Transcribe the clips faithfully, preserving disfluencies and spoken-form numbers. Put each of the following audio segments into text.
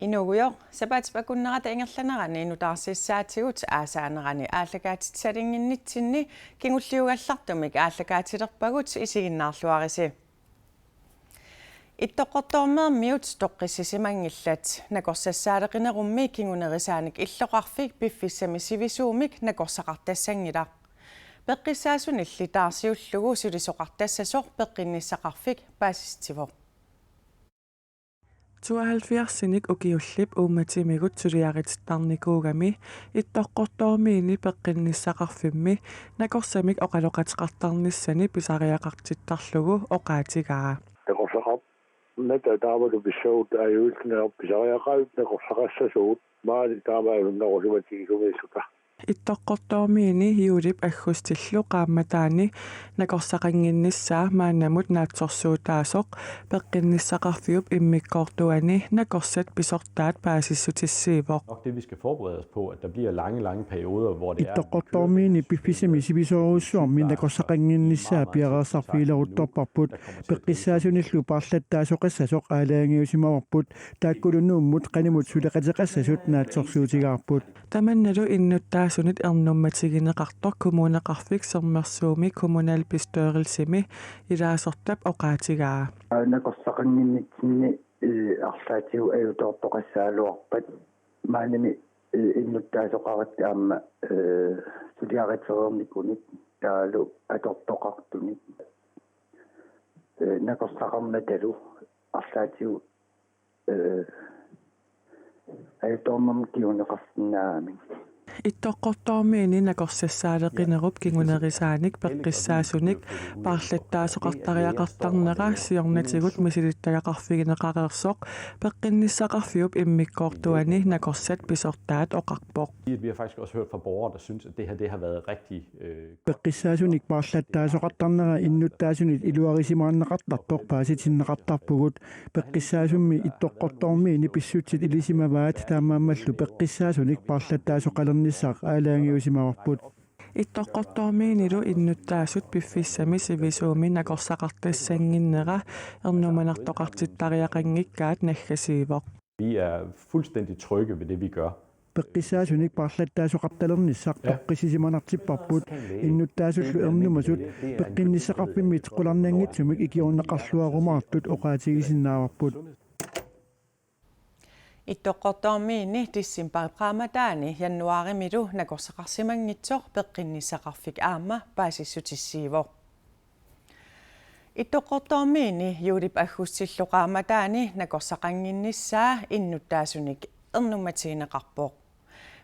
Inuugujoq, sapaatip akunnerata ingerlanerani nutaarsissaatigut aasaanerani aallakaatitsalinnginnitsinni kingulliugallartumik aallakaatilerpagut, isiginnaarluarisi. Ittoqqortoormiut toqqissisimanngillat, nakorsassaaleqinerummi kingunerisaanik illoqarfik piffissami sivisuumik nakorsaqartassanngilaq. Peqqissaasunilli taarsiullugu sulisoqartassasoq peqqinnissaqarfik paasitsivoq. Tooghalvfjerdsinik ukiullip uummatimigut suliaritittarnikuugami Ittoqqortoormiini peqqinnissaqarfimmi nakorsamik oqaloqateqartarnissani pisariaqartittarlugu oqaatigaa. Nakorsaqarnata taamalu pissaagut ajuillugu pisariaqartut nakorsaqassasugut maani taamaalunnarusimatigisumiissuta. Ittoqqortoormiini juulip aggustillu qaammataani nakorsaqannginnissaa maannamut naatsorsuutaasoq peqqinnissaqarfiup immikkoortuani nakorsat pisortaat paasissutissiivoq. Nok det, vi skal forberede os på, at der bliver lange, lange perioder, hvor det er, Ittoqqortoormiini piffissami sivisoorujussuarmi nakorsaqannginnissaa piareersarfigileruttorparput, peqqissaasunillu paarlattaasoqassasoq aalajangiusimavarput, taakkulu Nuummut qanimut suleqateqassasut naatsorsuutigaarput. Tamannalu innuttaasunit ernummatigineqartoq Kommuneqarfik Sermersuumi kommunalbestyrelsimi ilaasortap oqaatigaa. Nakorsaqannginnitsinni, eh, arlaatigut ajutoortoqassagaluarpat maanimi, eh, innuttaasoqaratta aamma, eh, suliaritereernikunik taavalu atortoqartunik, eh, nakorsaqarnatalu arlaatigut, eh, ajutoornermik kinguneqarsinnaammat. Ittoqqortoormiini nakorsassaaleqinerup kingunerisaanik peqqissaasunik paarlattaasoqartariaqartarnera siornatigut misilittagaqarfigineqareersoq peqqinnissaqarfiup immikkoortuani nakorsat pisortaat oqarpoq. Vi har faktisk også hørt fra borgere, der synes, at det her, det har været rigtig, øh, Peqqissaasunik paarlattaasoqartarnera innuttaasunit iluarisimaannaqartartoq paasitinneqartarpugut. Peqqissaasummi Ittoqqortoormiini pissutsit ilisimavaat, taamaammallu peqqissaasunik paarlattaasoqalernissaq aalajangiusimavarput. Ittoqqortoormiinilu innuttaasut piffissami sivisuumi nakorsaqartassannginnera ernumanartoqartittariaqanngikkaat naggasiivoq. Vi er fuldstændig trygge ved det, vi gør. Peqqissaasunik paarlattaasoqartalernissaq toqqissisimanartipparput, innuttaasullu ernumasut peqqinnissaqarfimmit qularnanngitsumik ikiorneqarluarumaartut oqaatigisinnaavarput. Ittoqqortoormiini decembarip qaammataani januaarimilu nakorsaqarsimanngitsoq peqqinnissaqarfik aamma paasissutissiivoq. Ittoqqortoormiini juulip aggustillu qaammataani nakorsaqannginnissaa innuttaasunik ernummatigineqarpoq.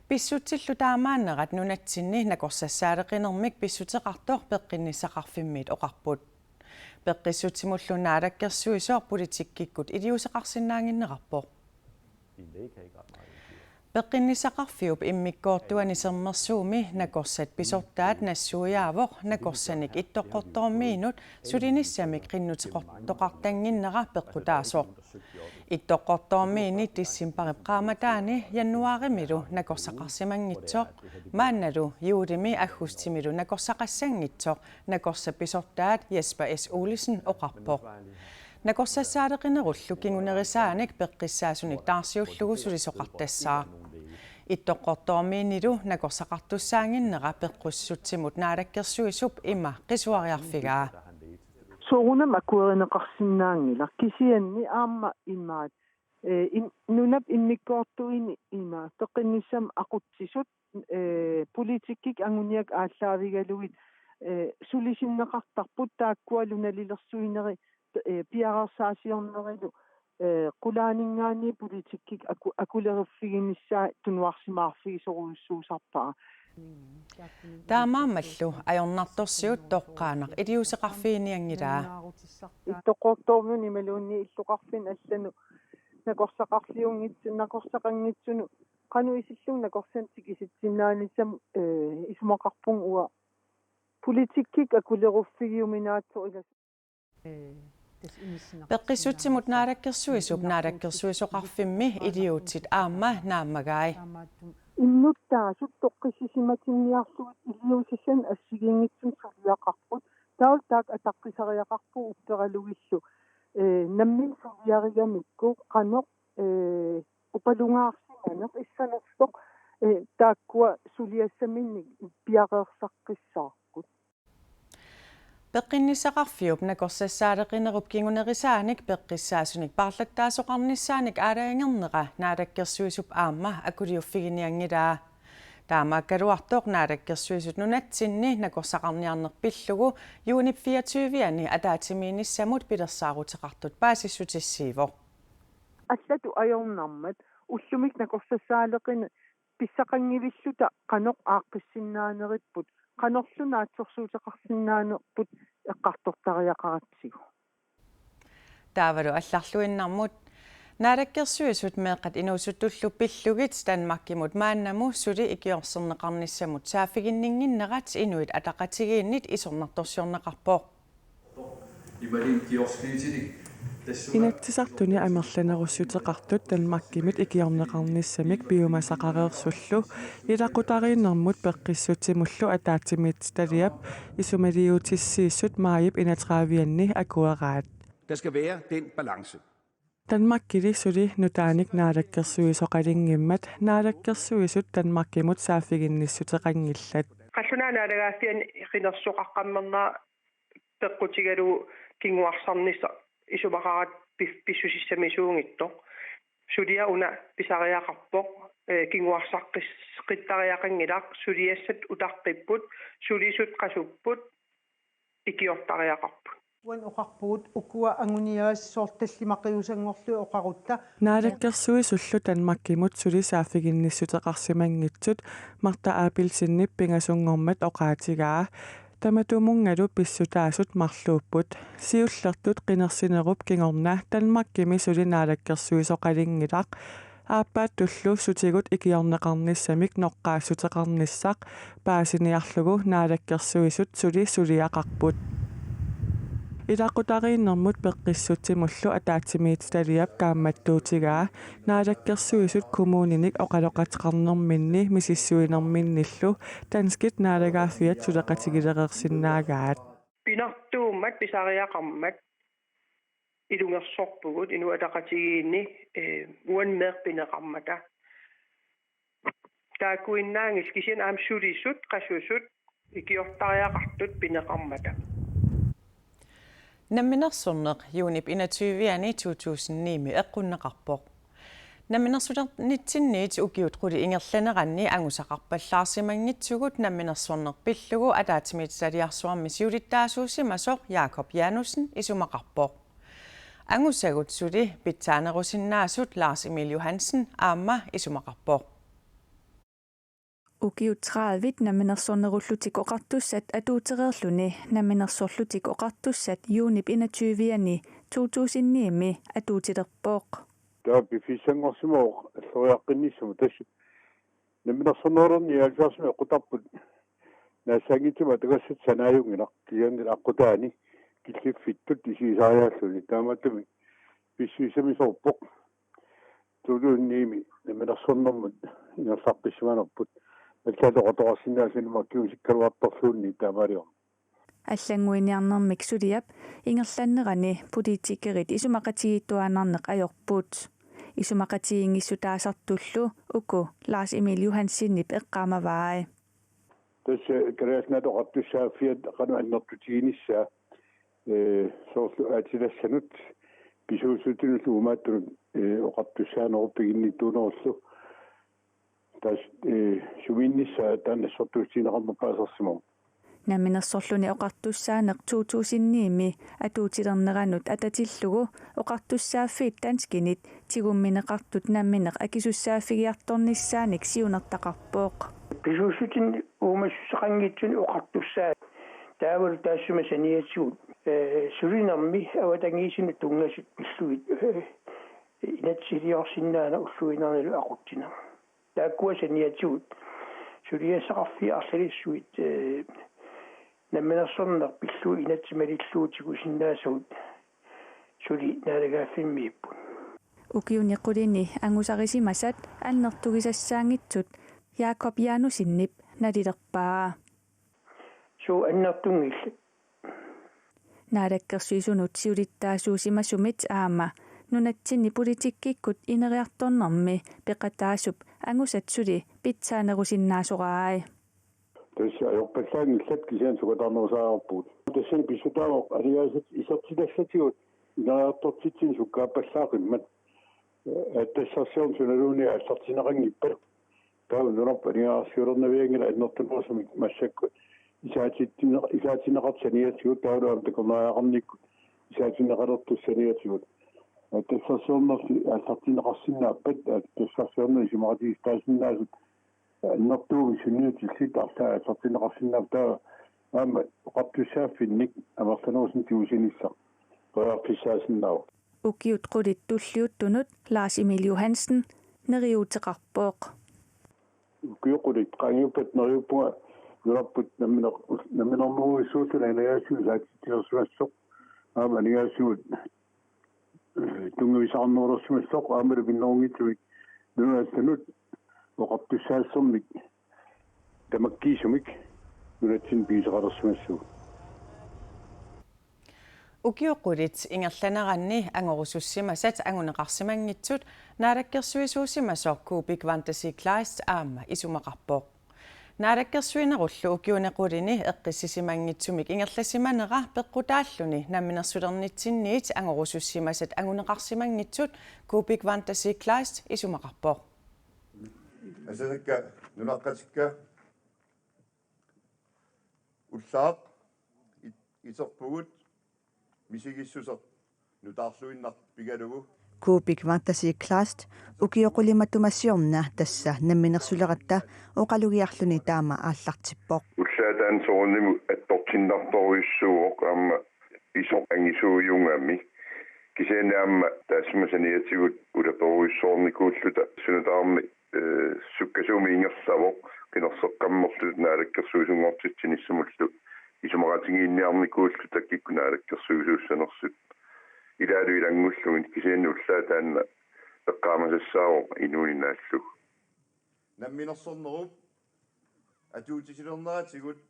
Pissutsillu taamaannerat nunatsinni nakorsassaaleqinermik pissuteqartoq peqqinnissaqarfimmiit oqarput. Peqqissutsimullu naalakkersuisoq politikkikkut iliuuseqarsinnaannginnerarpoq. Peqqinnissaqarfiup immikkoortuani Sermersuumi nakorsat pisortaat nassuiaavoq nakorsanik Ittoqqortoormiinut sulinissamik qinnuteqartoqartannginnera peqqutaasoq. Ittoqqortoormiini decembarip qaammataani januaarimilu nakorsaqarsimanngitsoq, maannalu juulimi aggustimilu nakorsaqassanngitsoq nakorsat pisortaat Jesper S. Olsen oqarpoq. Nakorsassaaleqinerullu kingunerisaanik peqqissaasunik taarsiullugu sulisoqartassaaq. Ittoqqortoormiinilu nakorsaqartussaannginnera peqqissutsimut naalakkersuisup ima qisuariarfigaa. Soorunami akuerineqarsinnaanngilaq, kisianni aamma imaat, eh, im-, nunap immikkoortuini ima peqqinnissamik aqutsisut, eh, politikkikkut anguniakkat aallaavigalugit, eh, sulisinneqartarput, taakkualu nalilersuineri, eh, piareersaasiornerilu, eh, qulaaninngaanniit politikkikkut aku-, akuleriffiginissaa tunuarsimaarfigisorujussuusarpara. Taamaammallu ajornartorsiut toqqaannaq iliuuseqarfiginianngilaa. Ittoqqortoormiunut imaluunniit illoqarfinnut allanut nakorsaqarliunngits-, nakorsaqanngitsunut qanoq isillugu nakorsanik tikisitsinnaanissamut, eh, isumaqarpunga uanga politikkikkut akuleruffigiuminaatsoq ila. Peqqissutsimut naalakkersuisup naalakkersuisoqarfimmi iliuutsit aamma naammagai. Innuttaasut toqqissisimatinniarlugit iliuusissanik assigiinngitsunik suliaqarput. Taava taakku ataqqisariaqarput upperalugillu, ee, nammineq suliarigamikku qanoq, ee, upalungaarsimaneq issanersoq, ee, taakkua suliassaminnik piareersaqqissaarput. Peqqinnissaqarfiup nakorsassaaleqinerup kingunerisaanik peqqissaasunik paarlattaasoqarnissaanik aalajangernera Naalakkersuisup aamma akuliuffiginianngilaa. Taamaakkaluartoq Naalakkersuisut nunatsinni nakorsaqarniarneq pillugu juunip fireogtyve-ani ataatsimiinnissamut pilersaaruteqartut paasissutissiivoq. Allatut ajornarmat ullumikkut nakorsassaaleqineq pissaqanngivilluta qanoq aaqqissinnaanerput, qanorlu naatsorsuuteqarsinnaanerput eqqartortariaqaratsigu. Taavalu allarluinnarmut. Naalakkersuisut meeqqat inuusuttullu pillugit Danmarkimut maannamu suli ikiorserneqarnissamut saaffiginninnginnerat Inuit Ataqatigiinnit isornartorsiorneqarpoq. Inatsisartuni amerlanerussuteqartut Danmarkimit ikiorneqarnissamik piumasaqareersullu ilaqutariinnermut peqqissutsimullu ataatsimiititaliap isumaliutissiissut maajip enogtredive-anni akueraat. Der skal være den balance. Danmarkili suli nutaanik naalakkersuisoqalinngimmat Naalakkersuisut Danmarkimut saaffiginnissuteqanngillat. Qallunaat naalagaaffianni qinersoqaqqammerneq peqqutigalugu kinguarsarnissaq isumaqaratta pis-, pissusissamisuunngitsoq. Suliaq una pisariaqarpoq, ee, kinguarsaqqis-, qittariaqanngilaq, suliassat utaqqipput, sulisut qasupput, ikiortariaqarput. Uani oqarpugut ukua anguniagassat soorlu tallimaqiusanngorlugit oqarutta. Naalakkersuisullu Danmarkimut suli saaffiginnissuteqarsimanngitsut Martha Abelsenip pingasunngormat oqaatigaa. Tamatumunngalu pissutaasut marluupput. Siullertut qinersinerup kingorna Danmarkimi suli naalakkersuisoqalinngilaq. Aappaattullu sutigut ikiorneqarnissamik noqqaassuteqarnissaq paasiniarlugu Naalakkersuisut suli suliaqarput. Ilaqutariinnermut peqqissutsimullu ataatsimiititaliap kaammattuutigaa Naalakkersuisut kommuninik oqaloqateqarnerminni misissuinerminnillu danskit naalagaaffiat suleqatigilereersinnaagaat. Pinartuummat pisariaqarmat ilungersorpugut Inuit Ataqatigiinni, ee, uani meeqqat pineqarmata. Taakkuinnaanngillat kisianni aamma sulisut, qasusut, ikiortariaqartut pineqarmata. Namminersorneq juunip enogtyve-ani to tusind ni-mi eqqunneqarpoq. Namminersulernissinniit ukiut qulit ingerlaneranni angusaqarpallaarsimanngitsugut namminersorneq pillugu ataatsimiititaliarsuarmi siulittaasuusimasoq Jacob Janussen isumaqarpoq. Angusagut suli pitsaanerusinnaasut Lars Emil Johansen aamma isumaqarpoq. Ukiut tredive namminersornerullutik oqartussat atuutereerluni Namminersorlutik Oqartussat juunip enogtyve-ani to tusind ni-mi atuutilerpoq. Taava piffissanngorsimavoq alloriaqqinnissamut, tassa namminersornerulerni nioghalvfjerdsimi eqqutarput. Naassaanngitsumik atagassat sanaajunngilaq, kisianni aqqutaani killiffittut isigisariaalluni. Taamaattumik pissusissamisoorpoq. To tusind ni-mi namminersornermut ingerlaqqissimanerput. Allaat oqartoqarsinnaasunik makkiusikkaluartorluunniit taamaaliormat. Allannguiniarnermik suliap ingerlannerani politikerit isumaqatigiittuaannarneq ajorput. Isumaqatigiinngissutaasartullu uku Lars Emil Johansenip eqqaamavai. Tassa Kalaallit Nunaata Oqartussaaffiata qanoq annertutiginissaa, ee, soorlu aatsitassanut pisuussutinullu uumaattunut, ee, oqartussaanerup piginnittuunerullu. Tassa, ee, sumiinnissaa taanna assortuussutigineqarmat paasisarsimavoq. Namminersorluni oqartussaaneq to tusind ni-mi atuutilerneranut atatillugu oqartussaaffiit danskinit tigummineqartut nammineq akisussaaffigiartornissaanik siunertaqarpoq. Pisuussutinik uumassuseqanngitsunik oqartussaat. Taavalu taassuma saniatigut, ee, sulinermi avatangiisinut tunngasut pillugit, ee, inatsisiliorsinnaaneq ulluinnarnilu aqutsineq. Taakkua saniatigut suliassaqarfiit arlalissuit, ee, namminersorneq pillugu inatsit malillugu tigusinnaasagut suli naalagaaffimmiipput. Ukiuni qulini angusarisimasat annertugisassaanngitsut Jacob Janussenip nalilerpaa. Suu annertunngillat. Naalakkersuisunut siulittaasuusimasumit aamma nunatsinni politikkikkut ineriartornermi peqataasup angusat suli pitsaanerusinnaasorai. Tassa ajorpallaanngillat kisianni sukataarnerusariaqarpugut. Tassani pissutaavoq aningaasat isertitassatigut ineriartortitsineq sukkaappallaaqimmat. Aatsitassarsiorneq sunaluunniit aallartinneqanngippat. Taava nunarput aningaasarsiulernavianngilaq annertunerusumik massakkut isaatitsinne-, isaatinneqartut saniatigut taavalu aamma takornariaqarnikkut isaatinneqalertut saniatigut. Aatsitassarsiornerli aallartinneqarsinnaappat aatsitassarsiorneq isumaqatigiissitaasinnaasut annertuumik sunniutillit arlaat aallartinneqarsinnaapput taava aamma oqartussaaffinnik amerlanerusunik tigusinissaq periarfissaasinnaavoq. Ukiut qulit tulliuttunut Lars Emil Johansen neriuuteqarpoq. Ukiut qulit qaangiuppata neriuppunga nunarput nammineq-, namminernerujussuulluni aningaasivik isaatitsilersimassasoq. Aamma aningaasivut, eh, tunngavisaqarnerulersimassasoq aammalu minnerunngitsumik nunat allanut oqartussaassusermik tamakkiisumik nunatsinni pigisaqalersimassasoq. Ukiut qulit ingerlaneranni angorusussimasat anguneqarsimanngitsut naalakkersuisuusimasoq Kuupik Wanda Kleist aamma isumaqarpoq. Naalakkersuinerullu ukiuni qulini eqqissisimanngitsumik ingerlasimanera peqqutaalluni namminersulernitsinniit angorusussimasat anguneqarsimanngitsut Kuupik Wanda Kleist isumaqarpoq. Asasakka nunaqqatikka ullaaq it-, iterpugut misigissuseq nutaarluinnaq pigalugu. Kuupik Wanda Kleist ukiut qulit matuma siorna tassa namminersuleratta oqalugiarluni taama aallartippoq. Ullaaq taanna soorunami attortinnartorujussuuvoq aamma pisoq angisuujungami. Kisianni aamma taassuma saniatigut ulaperujussuarnikuulluta suna tamarmi, eh, sukkasuumik ingerlavoq qinerseqqammerluta naalakkersuisunngortitsinissamullu isumaqatigiinniarnikuulluta kikkut naalakkersuisuussanersut. Ilaalu ilanngullugit kisianni ullaaq taanna eqqaamasassaavoq inuuninaallu. Namminersornerup atuutitsilerneratigut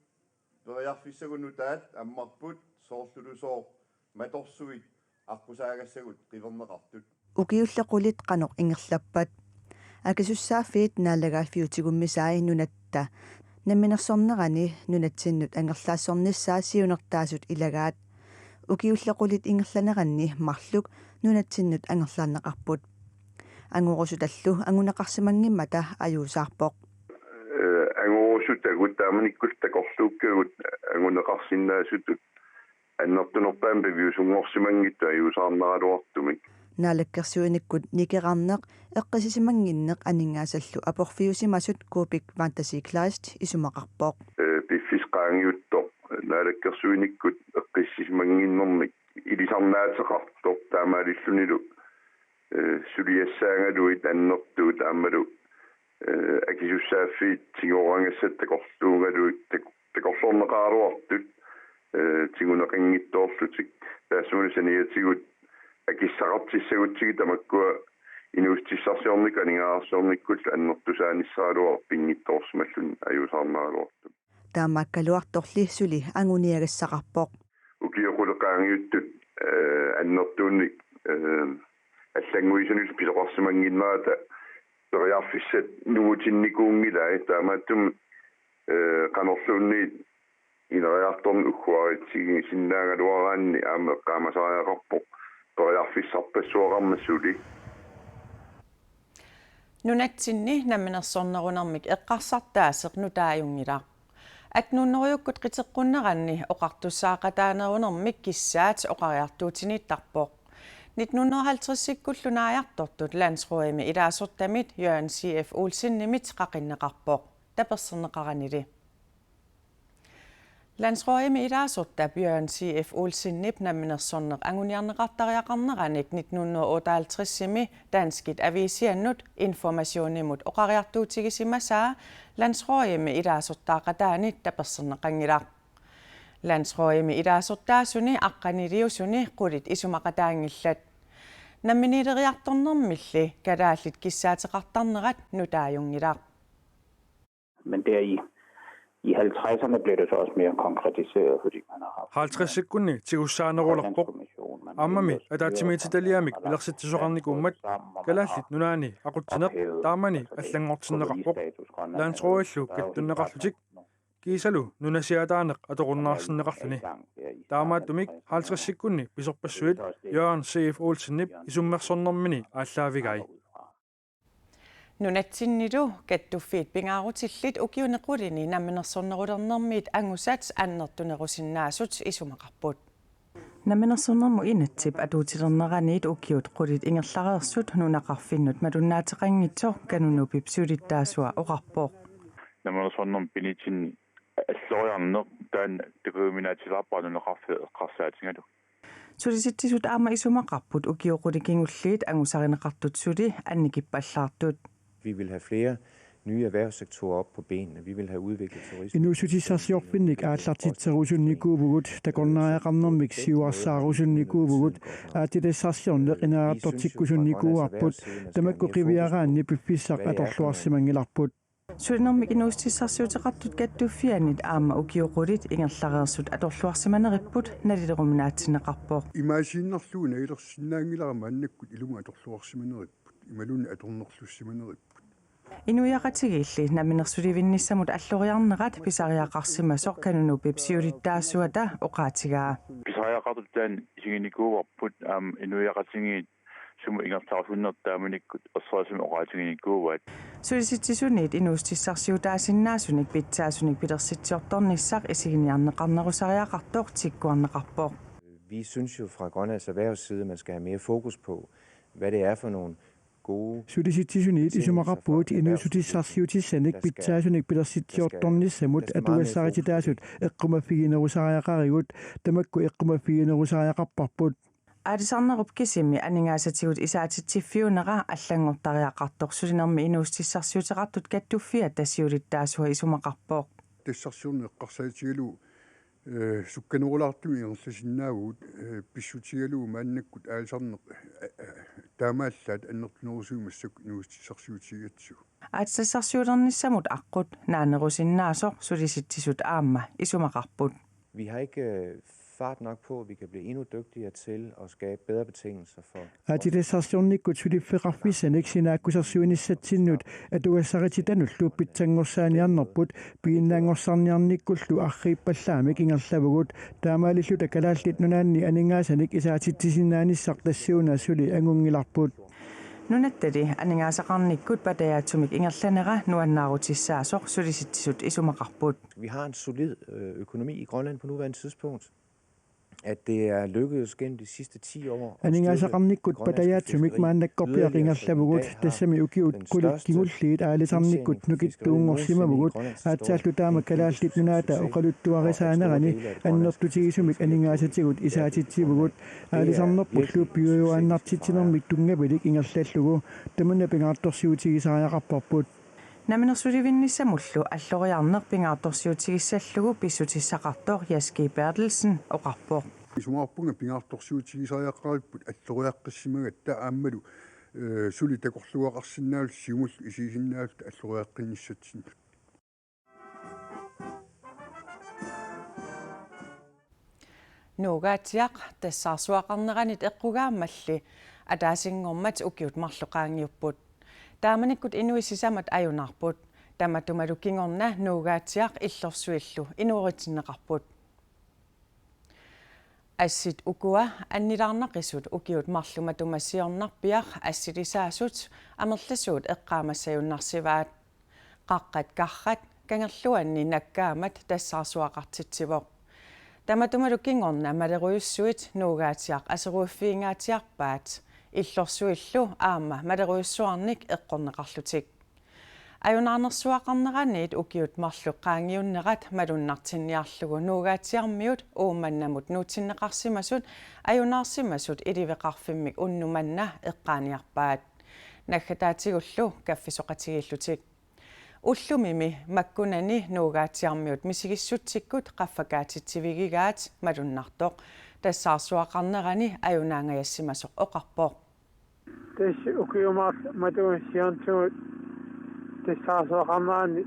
periarfissagut nutaat ammarput soorlulusooq matorsuit aqqusaagassagut qiverneqartut. Ukiulli qulit qanoq ingerlappat. Akisussaaffiit naalagaaffiup tigummisai nunatta namminersornerani nunatsinnut angerlaassornissaa siunertaasut ilagaat. Ukiulli qulit ingerlaneranni marluk nunatsinnut angerlaanneqarput. Angorusutallu anguneqarsimanngimmata ajuusaarpoq. Eh, angorusutagut taamanikkullu takorluukkagut anguneqarsinnaasutut annertunerpaamik piviusunngorsimanngitsut ajuusaarnaraluartumik. Naalakkersuinikkut nikerarneq eqqissisimannginneq aningaasallu aporfiusimasut Kuupik Wanda Kleist isumaqarpoq. Eh, piffissaq qaangiuttoq naalakkersuinikkut eqqissisimannginnermik ilisarnaateqartoq taamaalillunilu, eh, suliassaagaluit annertuut aammalu, eh, akisussaaffiit tigoorangassat takorluugaluit tak-, takorloorneqaraluartut, eh, tiguneqanngitsoorlutik taassumalu saniatigut akissaqartissagutsigit tamakkua inuussutissarsiornikkut aningaasarsiornikkullu annertusaanissaraluarput pinngitsoorsimalluni ajuusaarnaraluartumik. Taamaakkaluartorli suli anguniagassaqarpoq. Ukiut qulit qaangiuttut, eh, annertuumik, eh, allannguisunillu pisoqarsimannginnerata periarfissat nungutinnikuunngilai taamaattumik, eh, qanorluunniit ineriartorneq ugguaritsigisinnaagaluaraanni aamma eqqaamasariaqarpoq periarfissarpassuaqarmat suli. Nunatsinni namminersornerunermik eqqarsartaaseq nutaajunngilaaq. Attenhundredekkut qiteqqunneranni oqartussaaqataanerunermik kissaat oqariartuutinittarpoq. Nittenhundredehalvtredsikkullu naajartortut Landsrådimi ilaasortamit Jørgen C F Olsenimit qaqinneqarpoq. Taperserneqaranili. Landsrådimi ilaasortap Jørgen C F Olsenip namminersorneq anguniarneqartariaqarneranik nittenhundredeotteoghalvtredsimi danskit aviisiannut Informationimut oqariartuutigisimasaa Landsrådimi ilaasortaaqataanit taperserneqanngilaq. Landsrådimi ilaasortaasuni aqqaniliusuni qulit isumaqataanngillat. Namminiileriartornermilli kalaallit kissaateqartarnerat nutaajunngilaaq. Men det er i I halvtredserne blev det så også mere konkretiseret, fordi man har haft halvtredsikkunni tigussaanerulerpoq. Aammami ataatsimiititaliamik pilersitsisoqarnikuummat Kalaallit Nunaanni aqutsineq taamani allanngortinneqarpoq. Landsrådillu kattunneqarlutik kiisalu nunasiaataaneq atorunnaarsinneqarluni. Taamaattumik halvtredsikkunni pisorpassuit Jørgen C F Olsenip isummersornermini aallaavigai. Nunatsinnilu kattuffiit pingaarutillit ukiuni qulini namminersornerulernermiit angusat annertunerusinnaasut isumaqarput. Namminersornermut inatsip atuutilerneraniit ukiut qulit ingerlareersut nunaqarfinnut malunnaateqanngitsoq Kanunupip siulittaasua oqarpoq. Namminersornermut pinitsinni alloriarneq taanna takujuminaatsilaarpara nunaqarfiup eqqarsaatigalugu. Sulisitsisut aamma isumaqarput ukiut qulit kingulliit angusarineqartut suli annikippallaartut. Vi vil have flere nye erhvervssektorer op på benene. Vi vil have udviklet turisme. Inuussutissarsiorfinnik aallartitserusunnikuuvugut, takornariaqarnermik siuarsaarusunnikuuvugut, aatsitassarsiorneq ineriartortikkusunnikuuarput, tamakku qiviaraanni piffissaq atorluarsimanngilarput. Sulinermik inuussutissarsiuteqartut kattuffiannit aamma ukiut qulit ingerlareersut atorluarsimaneripput nalileruminaatinneqarpoq. Imaasiinnarlugu nalilersinnaanngilara maannakkut ilumut atorluarsimaneripput, imaluunniit atornerlussimaneripput. Inuiaqatigiilli namminersulivinnissamut alloriarnerat pisariaqarsimasoq Kanunupip siulittaasuata oqaatigaa. Pisariaqartut taanna isiginikuuarput aamma inuiaqatigiit sumut ingerlarusunnertut taamanikkut erserisumik oqaatiginikuuaat. Sulisitsisuniit inuussutissarsiutaasinnaasunik pitsaasunik pilersitsiortornissaq isiginiarneqarnerusariaqartoq tikkuarneqarpoq. Vi synes jo fra Grønlands Erhvervs side, at man skal have mere fokus på, hvad det er for nogle gode Sulisitsisuniit isumaqarpugut inuussutissarsiutissanik pitsaasunik pilersitsiortornissamut atugassarititaasut eqqumaffiginerusariaqarigut, tamakku eqqumaffiginerusariaqarparput. Aalisarnerup kisimi aningaasatigut isaatitsiffiunera allanngortariaqartoq sulinermi inuussutissarsiuteqartut kattuffiata siulittaasua isumaqarpoq. Tassarsiorneq eqqarsaatigalugu, eh, sukkanerulaartumik ingerlasinnaavugut, eh, pissutigalugu maannakkut aalisarneq, eh, eh, taamaallaat annertunerusui massakkut inuussutissarsiutigigatsigu. Aatsitassarsiulernissamut aqqut naanerusinnaasoq Sulisitsisut aamma isumaqarput. Vi har ikke, øh, fart nok på, at vi kan blive endnu dygtigere til at skabe bedre betingelser for Aatsitassarsiornikkut suliffeqarfissanik sinaakkusersuinissatsinnut atugassarititannullu pitsanngorsaaniarnerput piginnaanngorsarniarnikkullu arriippallaamik ingerlavugut, taamaalilluta Kalaallit Nunaanni aningaasanik isaatitsisinnaanissaq tassuuna suli angunngilarput. Nunattali aningaasaqarnikkut patajaatsumik ingerlanera nuannaarutissaasoq Sulisitsisut isumaqarput. Vi har en solid, øh, økonomi i Grønland på nuværende tidspunkt. At det er lykkedes gennem de sidste ti år at styrke Aningaasaqarnikkut patajaatsumik maannakkorpiaq ingerlavugut, tassami ukiut qulit kingulliit aalisarnikkut nukittuunngorsimavugut, aatsaallu taama Kalaallit Nunaata oqaluttuarisaanerani annertutigisumik aningaasatigut isaatitsivugut, aalisarnerpullu piujuaannartitsinermik tunngavilik ingerlallugu, tamanna pingaartorsiutigisariaqarparput. Namminersulivinnissamullu alloriarneq pingaartorsiutigissallugu pissutissaqartoq Jens G. Berthelsen oqarpoq. Isumaqarpunga pingaartorsiutigisariaqaripput alloriaqqissimagatta aammalu, eh, suli takorluugaqarsinnaalluta siumullu isigisinnaalluta alloriaqqinnissatsinnik. Nuugaatsiaq tassaarsuaqarneranit eqqugaammalli ataasinngormat ukiut marluk qaangiupput. Taamanikkut inuit sisamat ajunaarput. Tamatumalu kingorna Nuugaatsiaq illorsuillu inuuritsinneqarput. Assit ukua annilaarnaqisut ukiut marluk matuma siornarpiaq assilisaasut amerlasuut eqqaamassajunnarsivaat. Qaqqat karrat kangerluanni nakkaammat tassaarsuaqartitsivoq. Tamatumalu kingorna malerujussuit Nuugaatsiaq aseruffiingaatsiarpaat, illorsuillu aamma malerujussuarnik eqqorneqarlutik. Ajunaarnersuaqarneraniit ukiut marluk qaangiunnerat malunnartinniarlugu Nuugaatsiarmiut Uummannamut nuutsinneqarsimasut ajunaarsimasut iliveqarfimmik unnuk manna eqqaaniarpaat. Naggataatigullu kaffisoqatigiillutik. Ullumimi makkunani Nuugaatsiarmiut misigissutsikkut qaffakaatitsivigigaat malunnartoq tassaarsuaqarnerani ajunaangajassimasoq oqarpoq. Tassa ukiut marluk matuma siornatigut tassaarsuaqarnerani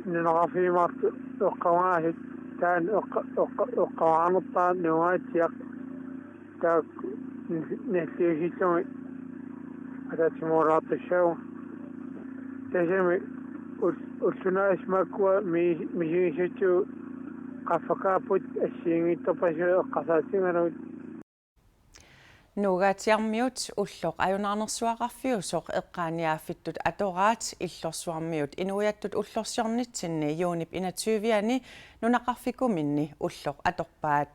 Nunaqarfigiumaartut eqqaamaasut taanna eqqa-, eqqa-, eqqaamaarnerpaaq nuuaatsiaq taakku nalliussillugit ataatsimoortussaagut. Tassami ul-, ullunaasimakkua mi-, misigissutsut qaffakaapput assigiinngitsorpassuit eqqarsaatigalugit. Nuugaatsiarmiut ulloq ajunaarnersuaqarfiusoq eqqaaniaaffittut atoraat Illorsuarmiut inuiattut ullorsiornitsinni juunip enogtyve-ani nunaqarfikuminni ulloq atorpaat.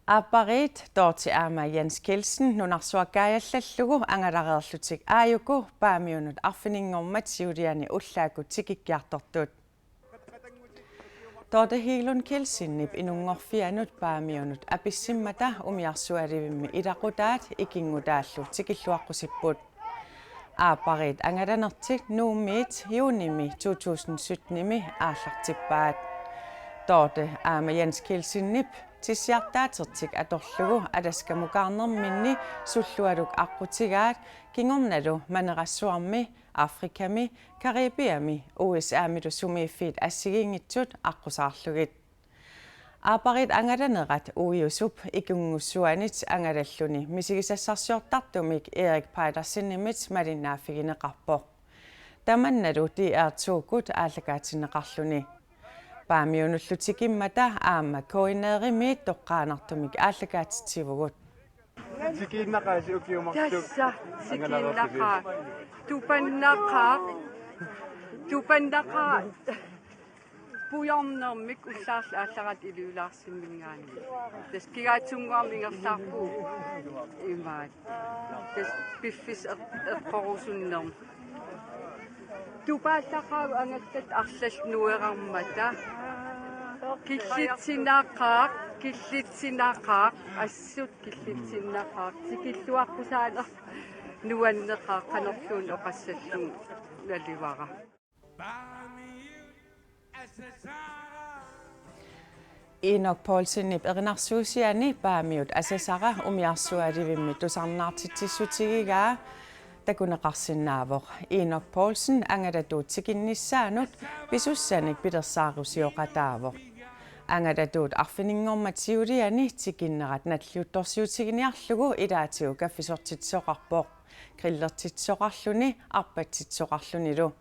Aappariit Dorthe aamma Jens Kielsen nunarsuaq kaajallallugu angalareerlutik aajuku Paamiunut arfininngormat siuliani ullaakkut tikikkiartortut. Dorthe Hegelund Kielsenip inunngorfianut Paamiunut apissimmata umiarsualivimmi ilaqutaat ikinngutaallu tikilluaqqusipput. Aappariit angalanertik Nuummiit juunimi to tusind syttenimi aallartippaat. Dorthe aamma Jens Kielsenip tissiartaatertik atorlugu Alaskamukaarnerminni sullualuk aqqutigaat kingornalu Manerassuarmi, Afrikami, Caribiami U S A-milu sumiiffiit assigiinngitsut aqqusaarlugit. Aappariit angalanerat uiusup ikinngussuanit angalalluni misigisassarsiortartumik Erik Peitersenimit malinnaaffigineqarpoq. Tamannalu D R to-kkut aallakaatinneqarluni. Paamiunullu tikimmata aamma K N R-imiit toqqaannartumik aallakaatitsivugut. Tikiinnaqaasi ukiumarlugu. Tassa tikiinnaqaaq. Tupannaqaaq. Tupannaqaaq. Pujornermik ullaarlu aallaraat Ilulissarminngaanniit. Tassa Kigaatsunnguamik ingerlaarpugut imaat. Tassa piffissaq eq-, eqqorusunnermik. Tupaallaqaaq angallat arlallit nuerarmata. Killitsinaqaaq, killitsinaqaaq, assut killitsinaqaaq, tikilluaqqusaaneq nuanneqaaq qanorluunniit oqassallugu nalivara. Enok Poulsenip erinarsuusiani Paamiut asasara umiarsualivimmi tusarnaartitsissutigigaa takuneqarsinnaavoq. Enok Poulsen angalatuut tikinnissaanut pisussanik pilersaarusioqataavoq. Angalatuut arfininngormat siuliani tikinnerat nalliuttorsiutiginiarlugu ilaatigut kaffisortitsisoqarpoq. Grillertitsisoqarluni, arpatsitsisoqarlunilu.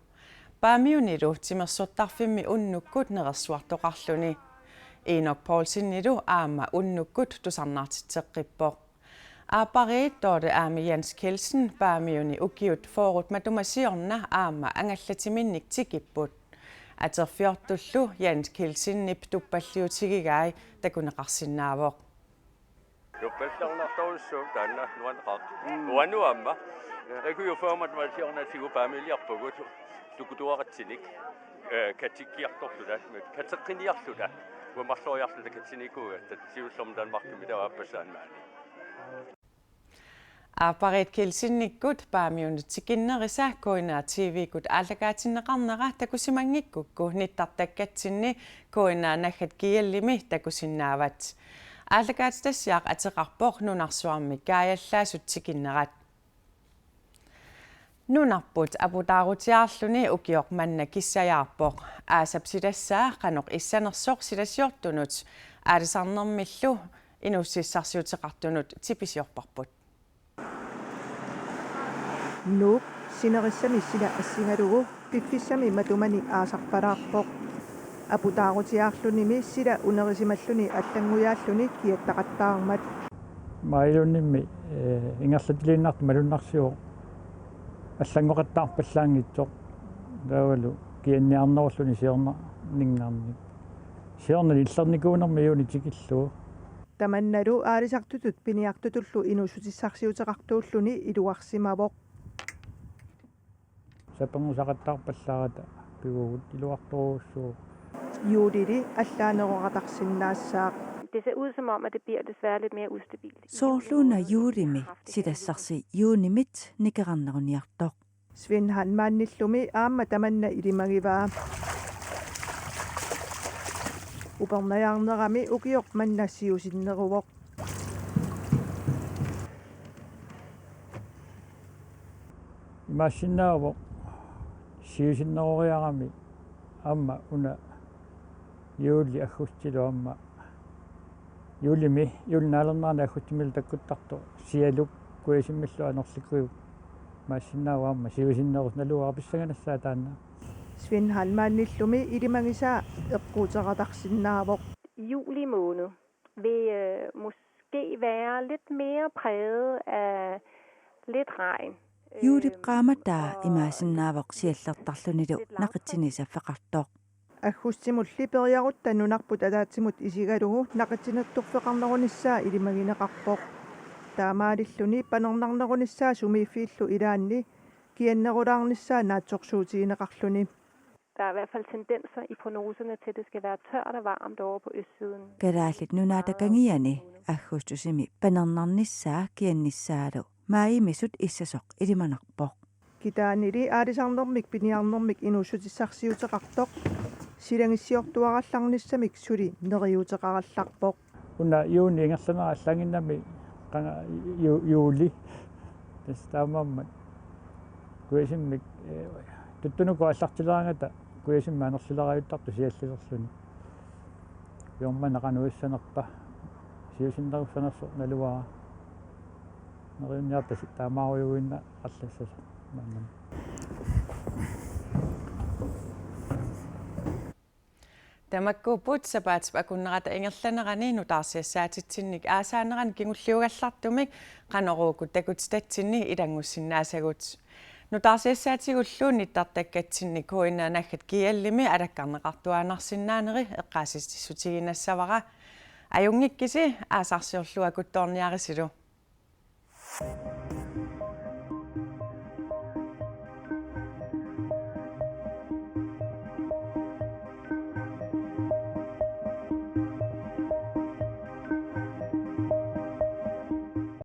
Paamiunilu timersortarfimmi unnukkut nerersuartoqarluni. Enok Poulsenilu aamma unnukkut tusarnaartitseqqippoq. Aappariit Dorthe aamma Jens Kielsen Paamiuni ukiut fyrret matuma siorna aamma angallatiminnik tikipput. Atorfiortullu Jens Kielsenip tuppalliutigigai takuneqarsinnaavoq. Tuppallarnartorujussuuvoq taanna nuanneqaaq. Mm. Uanga aamma. Ukiut fyrret matuma siorna tigupaamiiliarpugut tukutuaratsinik, eh, katikkiartorluta, kateqqiniarluta, uamarloriarluta katinikuugatta siullermik Danmarkimi taava aappassaani maani. Aappariit Kielsenikkut Paamiunut tikinnerisa K N R T V-kkut aallakaatinneqarnera takusimanngikkukku nittartakkatsinni K N R naggat G L-imi takusinnaavat. Aallakaatitassiaq ateqarpoq nunarsuarmi kaajallaasut tikinnerat. Nunarput aputaarutiaarluni ukioq manna kissajaarpoq. Aasap silassaa qanoq issanersoq silasiortunut aalisarnermillu inuussutissarsiuteqartunut tipisiorparput. Nuup sinerissami sila assigalugu piffissami matumani aasarpalaarpoq. Aputaarutiaarlunimi sila unerisimalluni allanngujaalluni kiattaqattaarmat. Maajilunimmi, eh, ingerlatiliinnartoq malunnarsivoq allanngoqattaarpallaanngitsoq. Taavalu kianniarnerulluni siornaninngaanniit. Siorna illernikuunermi juuni tikillugu. Tamannalu aalisartutut piniartutullu inuussutissarsiuteqartuulluni iluarsimavoq. Sapernguseqattaarpallaarata pivugut iluartorujussuuvoq. Juulili allaaneroraqarsinnaassaaq. Det ser ud som om, at det bliver desværre lidt mere ustabilt. Soorluuna juulimi silassarsi juunimit nikerarneruniartoq. Svend Hanmanillumi aamma tamanna ilimagivaa. Upernajaarnerami ukioq manna siusinneruvoq. Imaassinnaavoq siusinneroriarami Aamma una juuli aggustilu aamma juulimi, juulip naalernerani aggustimilu takkuttartoq sialuk kujassimmillu anorlikujuk imaassinnaavoq aamma siusinnerusoq naluara pissanganassaaq taanna. Svend Heilmannillumi ilimagisaa eqquuteqatarsinnaavoq. Juli måned vil øh, måske være lidt mere præget af lidt regn. Juulip qaammataa imaasinnaavoq siallertarlunilu naqitsinni saffeqartoq. Aggustimulli periarutta nunarput ataatsimut isigalugu naqitsinertorfeqarnerunissaa ilimagineqarpoq. Taamaalilluni panernarnerunissaa sumiiffiillu ilaanni kiannerulaarnissaa naatsorsuutigineqarluni. Der er i hvert fald tendenser i prognoserne til, at det skal være tørt og varmt over på østsiden. Kalaallit Nunaata kangiani aggustusimi panernarnissaa kiannissaalu maajimisut issasoq ilimanarpoq. Kitaanili aalisarnermik piniarnermik inuussutissarsiuteqartoq silagissiortuarallarnissamik suli neriuuteqarallarpoq. Una juuni ingerlanerani allaanngimmat qanga ju-, juuli. Tassa taamaammat kujassimmik, eh, tuttunukua aallartileraangata kujassimmik anorlileraajuttartoq siallilerluni. Juormana qanoq issanerpa, siusinnerussanersoq naluara. Neriunniartasi taamaarujuinnaqallassasoq maanna. Tamakkuupput sapaatip akunnerata ingerlanerani nutaarsiassaatitsinnik aasaanerani kingulliugallartumik Qanorooq takutitatsinni ilanngussinnaassagut. Nutaarsiassaatigullu nittartakkatsinni K N R naggat G L-imi alakkarneqartuaannarsinnaaneri eqqaasitsissutiginassavara. Ajunngikkisi, aasarsiorluakuttoorniarisilu.